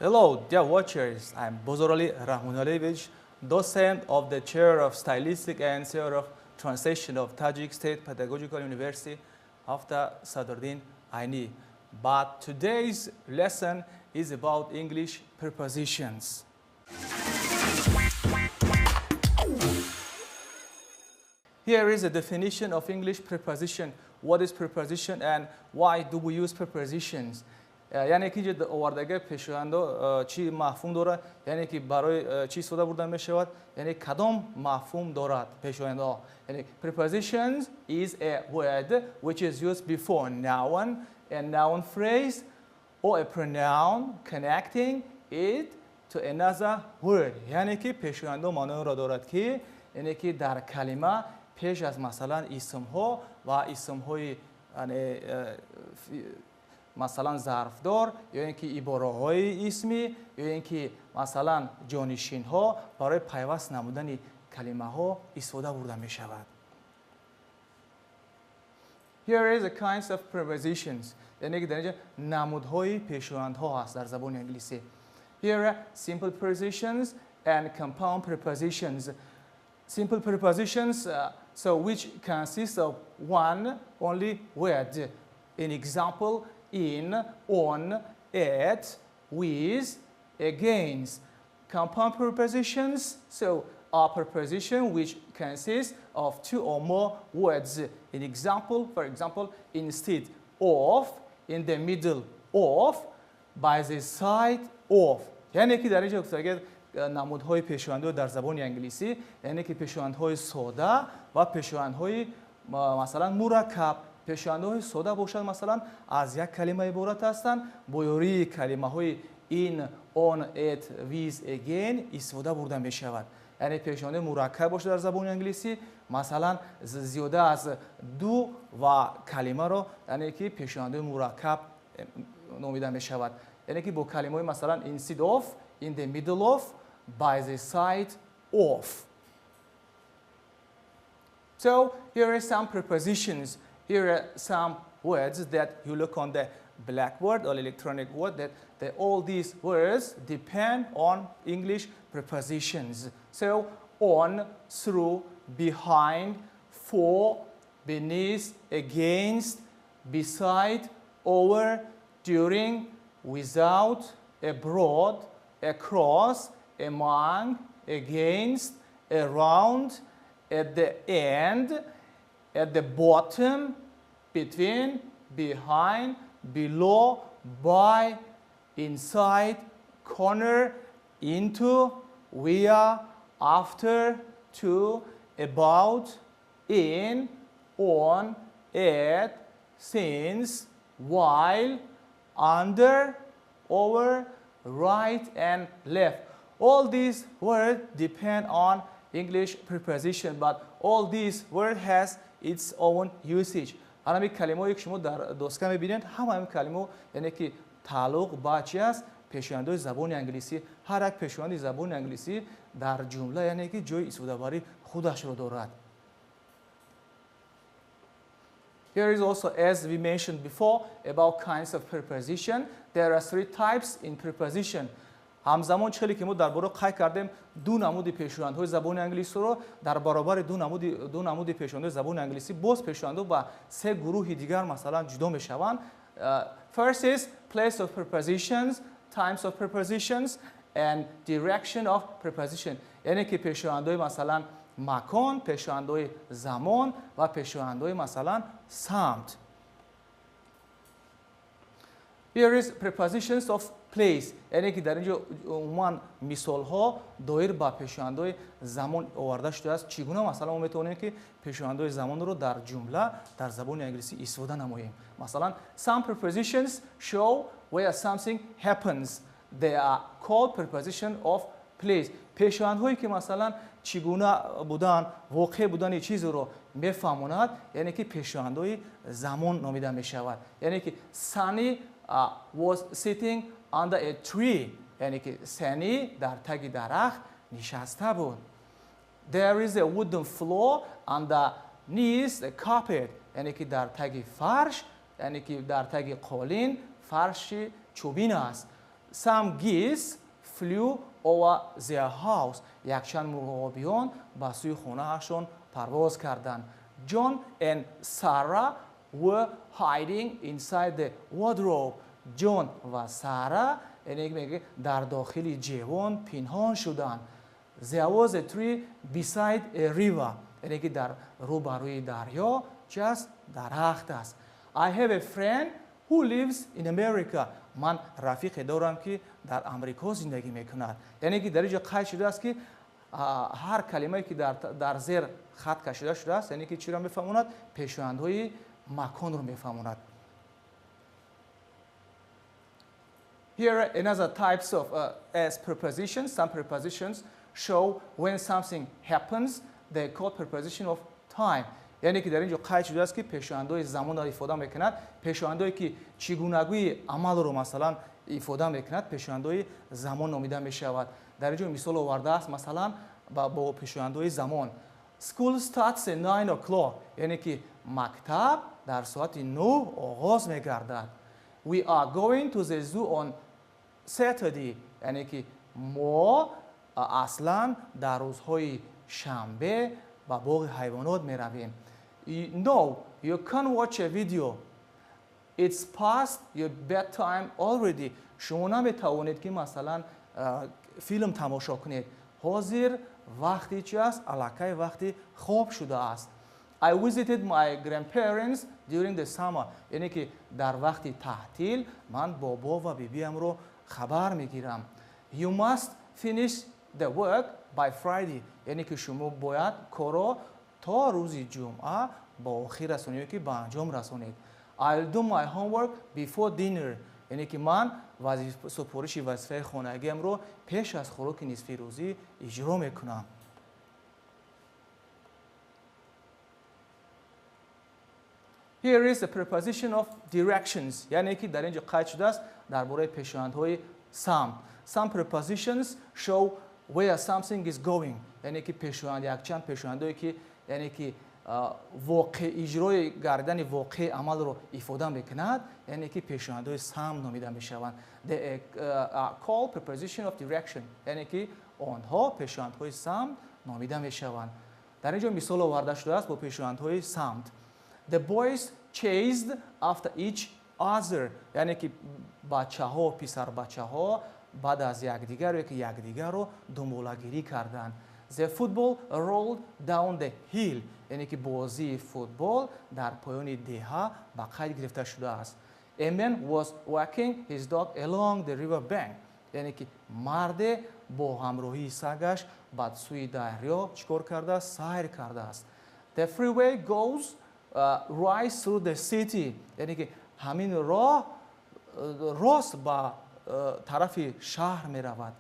Hello, dear watchers. I'm Bozorali Rahmonalievich, docent of the Chair of Stylistic and Chair of Translation of Tajik State Pedagogical University after Sadruddin Aini. But today's lesson is about English prepositions. Here is a definition of English preposition. What is preposition and why do we use prepositions? Яъне ки инҷа овардаги пешояндо чӣ мафҳум дорад, яъне ки барои чӣ истифода бурда мешавад, яъне кадом мафҳум дорад пешояндо. Яъне prepositions is a word which is used before noun and noun phrase or a pronoun connecting it to another word. Яъне ки пешояндо маъноеро дорад ки яъне ки дар калима пеш аз масалан исмҳо ва исмҳои масалан зарфдор ё ин ки ибораҳои исмӣ ё ин ки масалан ҷонишинҳо барои пайваст намудани калимаҳо истифода бурда мешавад. Here is a kinds of prepositions. Яъне ки дар инҷа намудҳои пешояндҳо ҳаст дар забони англисӣ. Here are simple prepositions and compound prepositions. Simple prepositions, so which consists of one only word. In example, in, on, at, with, against. Compound prepositions, so are preposition which consists of two or more words. In example, for example, instead of, in the middle of, by the side of. Яъне ки дар инҷо гуфтагӣ намудҳои пешояндҳо дар забони англисӣ, яъне ки пешояндҳои сода ва пешояндҳои масалан мураккаб. Пешояндҳои сода бошад, масалан, аз як калима иборат ҳастанд, бо ёрии калимаҳои in, on, at, with, again истифода бурда мешавад. Яъне пешояндаи мураккаб бошад дар забони англисӣ, масалан, зиёда аз ду ва калимаро, яъне ки пешояндаи мураккаб номида мешавад. Яъне ки бо калимаҳои масалан instead of, in the middle of, by the side of. So here are some prepositions. Here are some words that you look on the blackboard or electronic board that all these words depend on English prepositions. So on, through, behind, for, beneath, against, beside, over, during, without, abroad, across, among, against, around, at the end, at the bottom, between, behind, below, by, inside, corner, into, via, after, to, about, in, on, at, since, while, under, over, right and left. All these words depend on English preposition, but all these word has its own usage. Ҳамин калимаҳое ки шумо дар доска мебинед, ҳама ҳамин калимаҳо яъне ки тааллуқ ба чи аст? Пешояндҳои забони англисӣ. Ҳар як пешоянди забони англисӣ дар ҷумла яъне ки ҷои истифодабарии худашро дорад. Here is also, as we mentioned before, about kinds of preposition. There are three types in preposition. Ҳамзамон чӣ ки мо дар бора қайд кардем ду намуди пешояндҳои забони англисиро, дар баробари ду намуди пешояндҳои забони англисӣ боз пешояндҳо ба се гурӯҳи дигар масалан ҷудо мешаванд. First is place of prepositions, times of prepositions and direction of preposition. Яъне ки пешояндҳои масалан макон, пешояндҳои замон ва пешояндҳои масалан самт. Here is prepositions of place. Яъне ки дар инҷо умуман мисолҳо доир ба пешояндҳои замон оварда шудааст. Чӣ гуна масалан мо метавонем ки пешояндҳои замонро дар ҷумла дар забони англисӣ истифода намоем. Масалан, some prepositions show where something happens. They are called preposition of place. Пешояндҳое ки масалан чӣ гуна будан, воқеъ будани чизеро мефаҳмонад, яъне ки пешояндҳои замон номида мешавад. Яъне ки sunny was sitting under a tree. Яъне ки Сени дар таги дарахт нишаста буд. There is a wooden floor underneath the carpet. Яъне ки дар таги фарш, яъне ки дар таги қолин фарши чӯбин аст. Some geese flew over their house. Якчанд мурғобиён ба сӯи хонаашон парвоз карданд. John and Sarah were hiding inside the wardrobe. Ҷон ва Сара яъне мегӯяд дар дохили ҷевон пинҳон шуданд. There was a tree beside a river. Яъне ки дар рӯбарӯи дарё чи аст? Дарахт аст. I have a friend who lives in America. Ман рафиқе дорам, ки дар Амрико зиндагӣ мекунад. Яъне ки дар инҷо қайд шудааст, ки ҳар калимае, ки дар зер хат кашида шудааст, яъне ки чиро мефаҳмонад? Пешвандҳои маконро мефаҳмонад. Here are another types of as prepositions. Some prepositions show when something happens. They call preposition of time. Яъне ки дар ин ҷо қайд шудааст, ки пешвандҳои замонро ифода мекунад. Пешвандҳое, ки чигунагии амалро, масалан, ифода мекунад, пешвандҳои замон номида мешавад. Дар ин ҷо мисол овардааст, масалан, бо пешвандҳои замон. School starts at 9 o'clock. Яъне ки мактаб дар соати 9 оғоз мегардад. We are going to the zoo on Saturday. Яъне ки мо аслан дар рӯзҳои шанбе ба боғи ҳайвонот меравем. No, you can't watch a video. It's past your bedtime already. Шумо наметавонед, ки масалан филм тамошо кунед. Ҳозир вақти чи аст? Аллакай вақти хоб шудааст. I visited my grandparents during the summer. Яъне ки дар вақти таътил ман бобо ва бибиамро хабар мегирам. You must finish the work by Friday. Яъне ки шумо бояд корро то рӯзи ҷумъа ба охир расонед ё ки ба анҷом расонед. I'll do my homework before dinner. Яъне ки ман супориши вазифаи хонагиамро пеш аз хӯроки нисфирӯзӣ иҷро мекунам. Here is a preposition of directions. Яъне ки дар ин ҷо қайд шудааст дар бораи пешвандҳои самт. Some prepositions show where something is going. Яъне ки пешванд, якчанд пешвандҳое, ки яъне ки воқеъ иҷрои гардани воқеи амалро ифода мекунад, яъне ки пешвандҳои самт номида мешаванд. They are called preposition of direction. Яъне ки онҳо пешвандҳои самт номида мешаванд. Дар ин ҷо мисол оварда шудааст бо пешвандҳои самт. The boys chased after each other. Яъне ки бачаҳо, писарбачаҳо баъд аз якдигар ё ки якдигарро думболагирӣ карданд. The football rolled down the hill. Яъне ки бозии футбол дар поёни деҳа ба қайд гирифта шудааст. A man was walking his dog along the river bank. Яъне ки марде бо ҳамроҳии сагаш ба сӯи дарё чӣ кор кардааст? Сайр кардааст. The freeway goes right through the city. Яъне ки ҳамин роҳ рост ба тарафи шаҳр меравад.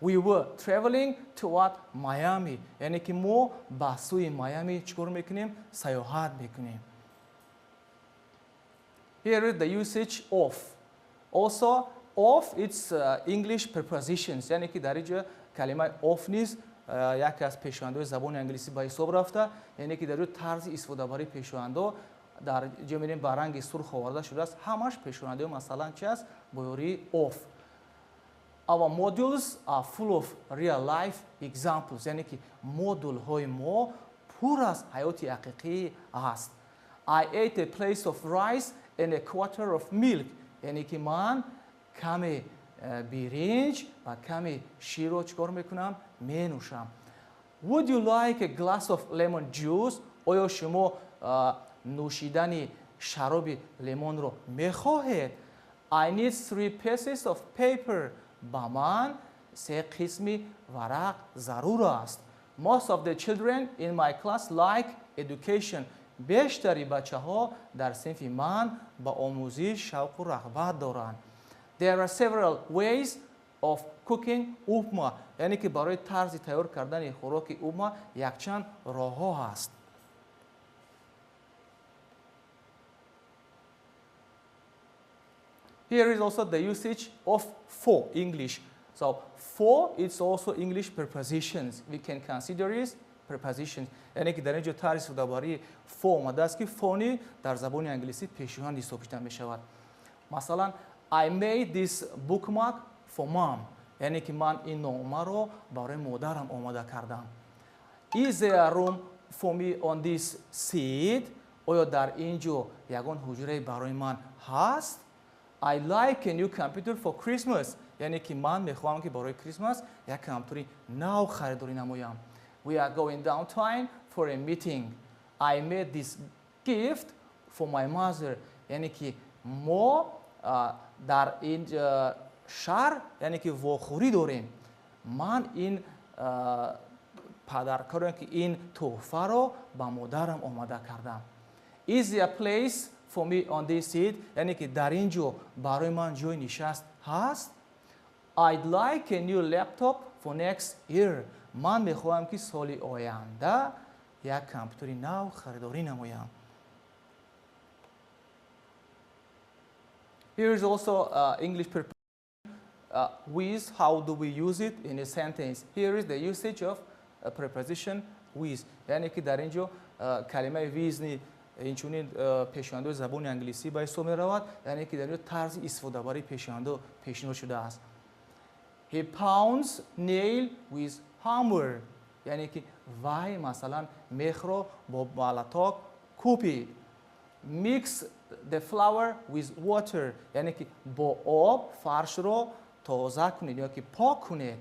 We were traveling toward Miami. Яъне ки мо ба сӯи Майами чӣ кор мекунем? Саёҳат мекунем. Here is the usage of. Also, of, it's English prepositions. Яъне ки дар инҷо калимаи of низ яке аз пешвандҳои забони англисӣ ба ҳисоб рафта, яъне ки дар ҷо тарзи истифодабарии пешвандҳо дар ҷо мебинем, ба ранги сурх оварда шудааст. Ҳамаш пешвандҳои, масалан, чи аст? Бо ёрии of. Our modules are full of real life examples. Яъне ки модулҳои мо пур аз ҳаёти ҳақиқӣ аст. I ate a plate of rice and a quarter of milk. Яъне ки ман каме биринҷ ва каме ширро чӣ кор мекунам? Менӯшам. Would you like a glass of lemon juice? Оё шумо нӯшидани шароби лимонро мехоҳед? I need three pieces of paper. Ба ман се қисми варақ зарур аст. Most of the children in my class like education. Бештари бачаҳо дар синфи ман ба омӯзиш шавқу рағбат доранд. There are several ways of cooking upma. Яъне ки барои тарзи тайёр кардани хӯроки упма якчанд роҳҳо ҳаст. Here is also the usage of for English. So for it's also English prepositions. We can consider it prepositions. Яъне ки дар ин ҷо тарзи истифодабарии for омадааст, ки for ни дар забони англисӣ пешванд ҳисоб шуда мешавад. Масалан, I made this bookmark for mom. Яъне ки ман ин номаро барои модарам омода кардам. Is there a room for me on this seat? Оё дар ин ҷо ягон ҳуҷрае барои ман ҳаст? I like a new computer for Christmas. Яъне ки ман мехоҳам, ки барои Крисмас як компютери нав харидорӣ намоям. We are going downtown for a meeting. I made this gift for my mother. Яъне ки мо дар ин шаҳр, яъне ки вохӯрӣ дорем. Ман ин подаркаро, ки ин тӯҳфаро ба модарам омода кардам. Is there a place for me on this seat? Яъне ки дар ин ҷо барои ман ҷои нишаст ҳаст? I'd like a new laptop for next year. Ман мехоҳам, ки соли оянда як компютери нав харидорӣ намоям. Here is also English with. How do we use it in a sentence? Here is the usage of a preposition with. Яъне ки дар ин ҷо калимаи with ни инчунин пешвандои забони англисӣ ба ҳисоб меравад, яъне ки дар ин ҷо тарзи истифодабарии пешвандо пешниҳод шудааст. He pounds nail with hammer. Яъне ки вай, масалан, мехро бо малаток кӯпид. Mix the flour with water. Яъне ки бо об фаршро тоза кунед ё ки пок кунед.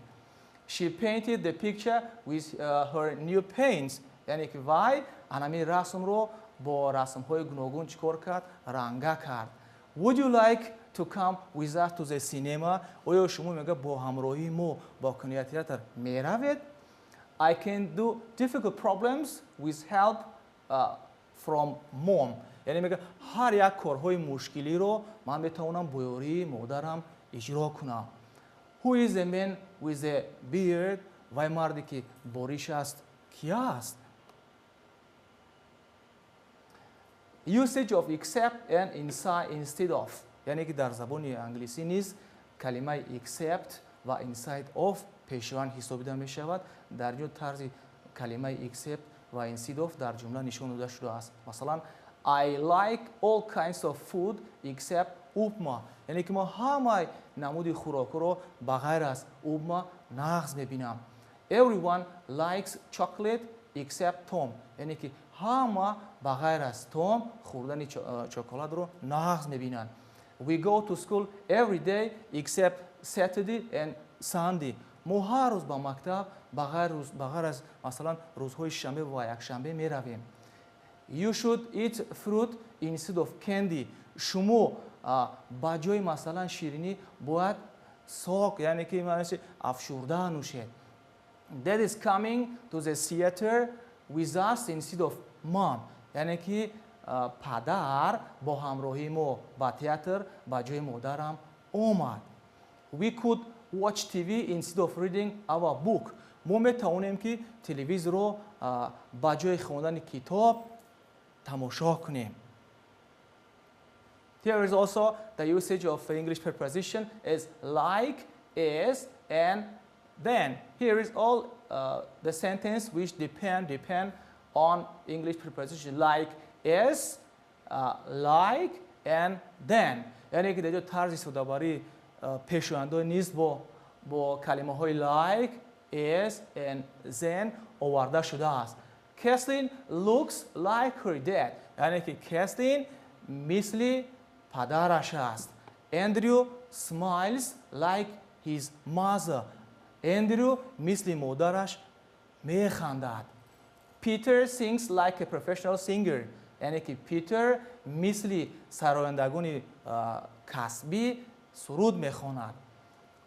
She painted the picture with her new paints. Яъне ки вай анамин расмро бо расмҳои гуногун чӣ кор кард? Ранга кард. Would you like to come with us to the cinema? Оё шумо, мега, бо ҳамроҳии мо ба кинотеатр меравед? I can do difficult problems with help from mom. Яъне мега, ҳар як корҳои мушкилиро ман метавонам бо ёрии модарам иҷро кунам. Who is the man with a beard? Вай марде, ки бориш аст, ки аст? Usage of except and inside instead of. Яъне ки дар забони англисӣ низ калимаи except ва inside of пешванд ҳисобида мешавад. Дар ин ҷо тарзи калимаи except ва instead of дар ҷумла нишон дода шудааст. Масалан, I like all kinds of food except upma. Яъне ки мо ҳамаи намуди хӯрокҳоро ба ғайр аз upma нағз мебинам. Everyone likes chocolate except Tom. Яъне ки ҳама ба ғайр аз Том хӯрдани чоколадро нағз мебинанд. We go to school every day except Saturday and Sunday. Мо ҳар рӯз ба мактаб ба ғайр аз, масалан, рӯзҳои шанбе ва якшанбе меравем. You should eat fruit instead of candy. Шумо ба ҷои, масалан, ширинӣ бояд сок, яъне ки афшурда нӯшед. Dad is coming to the theater with us instead of mom. Яъне ки падар бо ҳамроҳии мо ба театр ба ҷои модарам омад. We could watch TV instead of reading our book. Мо метавонем, ки телевизорро ба ҷои хондани китоб тамошо кунем. Here is also the usage of English preposition as like, as, and then. Here is all the sentence which depend on English preposition like, as, like, and then. Яъне ки дар ҷо тарзи истифодабарии пешвандҳо низ бо калимаҳои like, as, and then оварда шудааст. Kathleen looks like her dad. Яъне ки Каслин мисли падараш аст. Andrew smiles like his mother. Эндрю мисли модараш механдад. Peter sings like a professional singer. Яъне ки Питер мисли сарояндагони касбӣ суруд мехонад.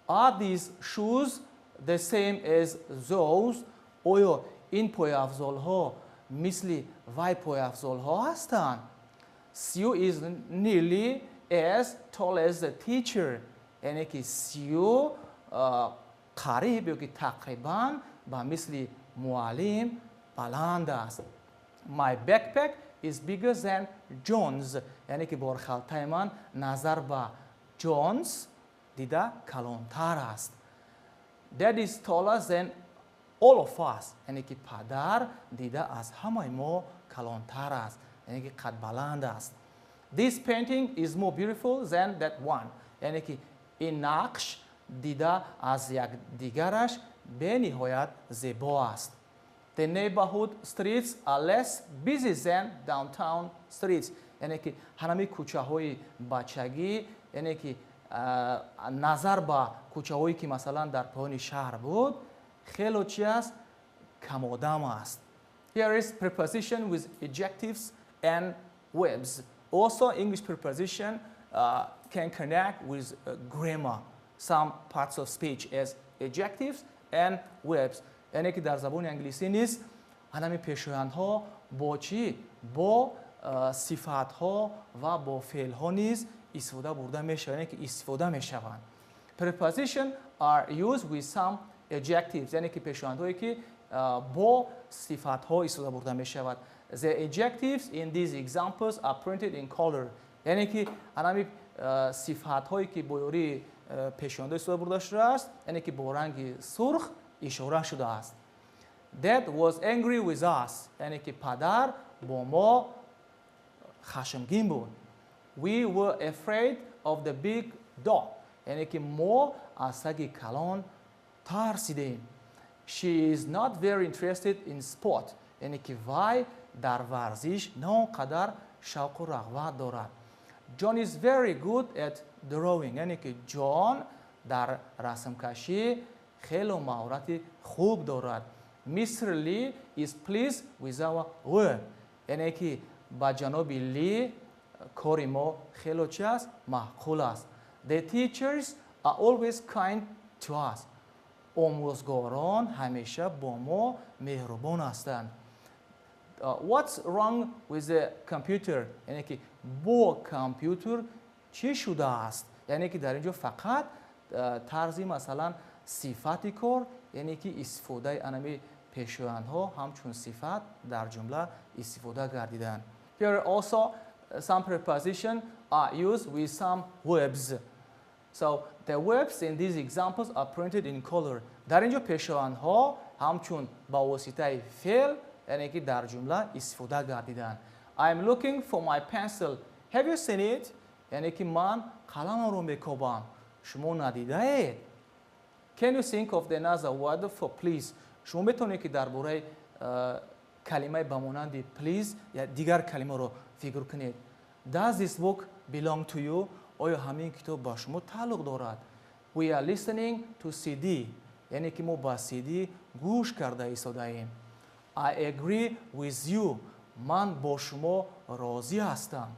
Are these shoes the same as those? Оё ин пойафзолҳо мисли вай пойафзолҳо ҳастанд? Sue is nearly as tall as the teacher. Яъне ки Сью қариб ё ки тақрибан ба мисли муаллим баланд аст. My backpack is bigger than John's. Яъне ки борхалтаи ман назар ба John's дида калонтар аст. Dad is taller than all of us. Яъне ки падар дида аз ҳамаи мо калонтар аст, яъне ки қадбаланд аст. This painting is more beautiful than that one. Яъне ки ин нақш дида аз якдигараш бениҳоят зебо аст. The neighborhood streets are less busy than downtown streets. Яъне ки ҳамаи кӯчаҳои бачагӣ, яъне ки назар ба кӯчаҳое ки масалан дар поёни шаҳр буд, хело чи аст, камодам аст. Here is preposition with adjectives and verbs. Also, English preposition can connect with grammar, some parts of speech as adjectives and verbs. Яъне ки дар забони англисӣ низ ҳанами пешояндҳо бо чӣ, бо сифатҳо ва бо феълҳо низ истифода бурда мешаванд, яъне ки истифода мешаванд. Preposition are used with some adjectives, яъне ки пешояндҳое ки бо сифатҳо истифода бурда мешавад. The adjectives in these examples are printed in color. Яъне ки ҳанами сифатҳое ки бо ёрии пешояндҳо истифода бурда шудааст, яъне ки бо ранги сурх ишора шудааст. Dad was angry with us. Яъне ки падар бо мо хашмгин буд. We were afraid of the big dog. Яъне ки мо аз саги калон тарсидем. She is not very interested in sport. Яъне ки вай дар варзиш на он қадар шавқу рағбат дорад. John is very good at drawing. Яъне ки Ҷон дар расмкашӣ хело маҳорати хуб дорад. Mr. Lee is pleased with our work. Яъне ки ба ҷаноби Ли кори мо хело чи аст, маъқул аст. The teachers are always kind to us. Омӯзгорон ҳамеша бо мо меҳрубон ҳастанд. What's wrong with the computer? Яъне ки бо компютер чӣ шудааст? Яъне ки дар ин ҷо фақат тарзи масалан сифати кор, яъне ки истифодаи анами пешояндҳо ҳамчун сифат дар ҷумла истифода гардиданд. Here also some preposition are used with some verbs. So the verbs in these examples are printed in color. Дар ин ҷо пешояндҳо ҳамчун ба воситаи феъл, яъне ки дар ҷумла истифода гардиданд. I am looking for my pencil. Have you seen it? Яъне ки ман қаламамро мекобам, шумо надидаед? Can you think of the another word for please? Шумо метавонед ки дар бораи калимаи ба монанди please я дигар калимаро фикр кунед. Does this book belong to you? Оё ҳамин китоб ба шумо тааллуқ дорад? We are listening to CD. Яъне ки мо ба CD гӯш карда истодаем. I agree with you. Ман бо шумо розӣ ҳастам.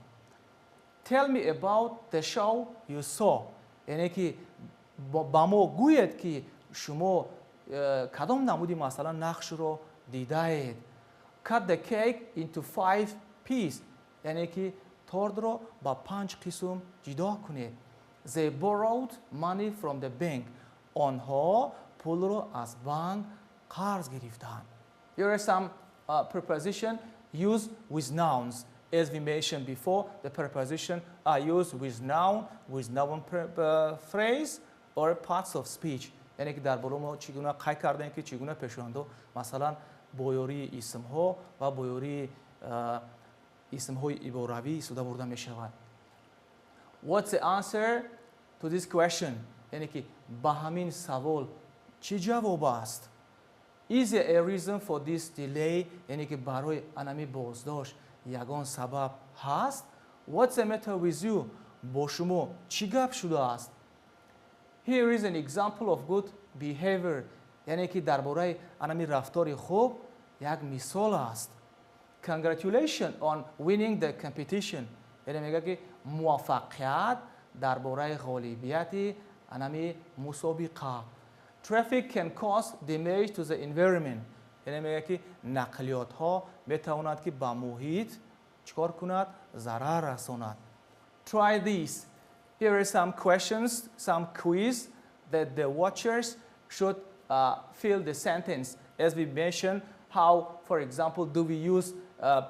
Tell me about the show you saw. Яъне ки ба мо гӯед ки шумо кадом намуди масалан нақшро дидаед. Cut the cake into five pieces. Яъне ки тортро ба панҷ қисм ҷудо кунед. They borrowed money from the bank. Онҳо пулро аз банк қарз гирифтанд. Here are some preposition used with nouns. As we mentioned before, the preposition are used with noun phrase or parts of speech. Яъне ки дар боло мо чӣ гуна қайд кардем ки чӣ гуна пешвандҳо масалан бо ёрии исмҳо ва бо ёрии исмҳои иборавӣ истифода бурда мешавад. What's the answer to this question? Яъне ки ба ҳамин савол чӣ ҷавоб аст? Is there a reason for this delay? Яъне ки барои анами боздошт ягон сабаб ҳаст? What's the matter with you? Бо шумо чӣ гап шудааст? Here is an example of good behavior. Яъне ки дар бораи анами рафтори хуб як мисол аст. Congratulations on winning the competition. Яъне мегӯяд ки муваффақият дар бораи ғолибияти анами мусобиқа. Traffic can cause damage to the environment. Яъне мегӯяд ки нақлиётҳо метавонад ки ба муҳит чӣ кор кунад, зарар расонад. Try this. Here are some questions, some quiz that the watchers should fill the sentence. As we mentioned, how, for example, do we use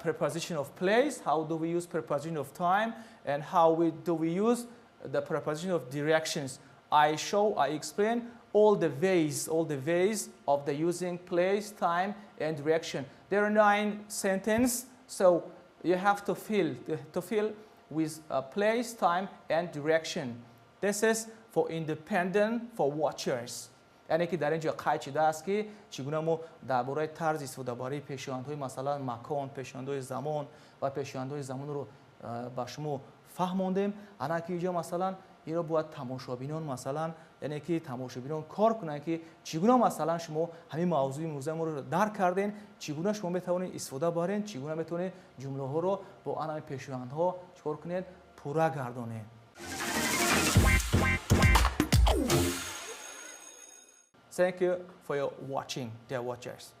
preposition of place, how do we use preposition of time, and how do we use the preposition of directions. I show, I explain all the ways of the using place, time, and direction. There are nine sentences, so you have to fill with place, time, and direction. This is for independent, for watchers. Яъне ки дар ин ҷо қайд шудааст, ки чӣ гуна мо дар бораи тарзи истифодабарии пешвандҳои, масалан, макон, пешвандҳои замон ва пешвандҳои замонро ба шумо фаҳмондем. Ана ки инҷо, масалан, инро бояд тамошобинон, масалан, яъне ки тамошобинон кор кунанд, ки чӣ гуна, масалан, шумо ҳамин мавзӯи имрӯзаи моро дарк кардем, чӣ гуна шумо метавонед истифода баред, чӣ гуна метавонед ҷумлаҳоро бо ана ҳамин пешвандҳо чӣ кор кунед, пурра гардонед. Thank you for your watching, dear watchers.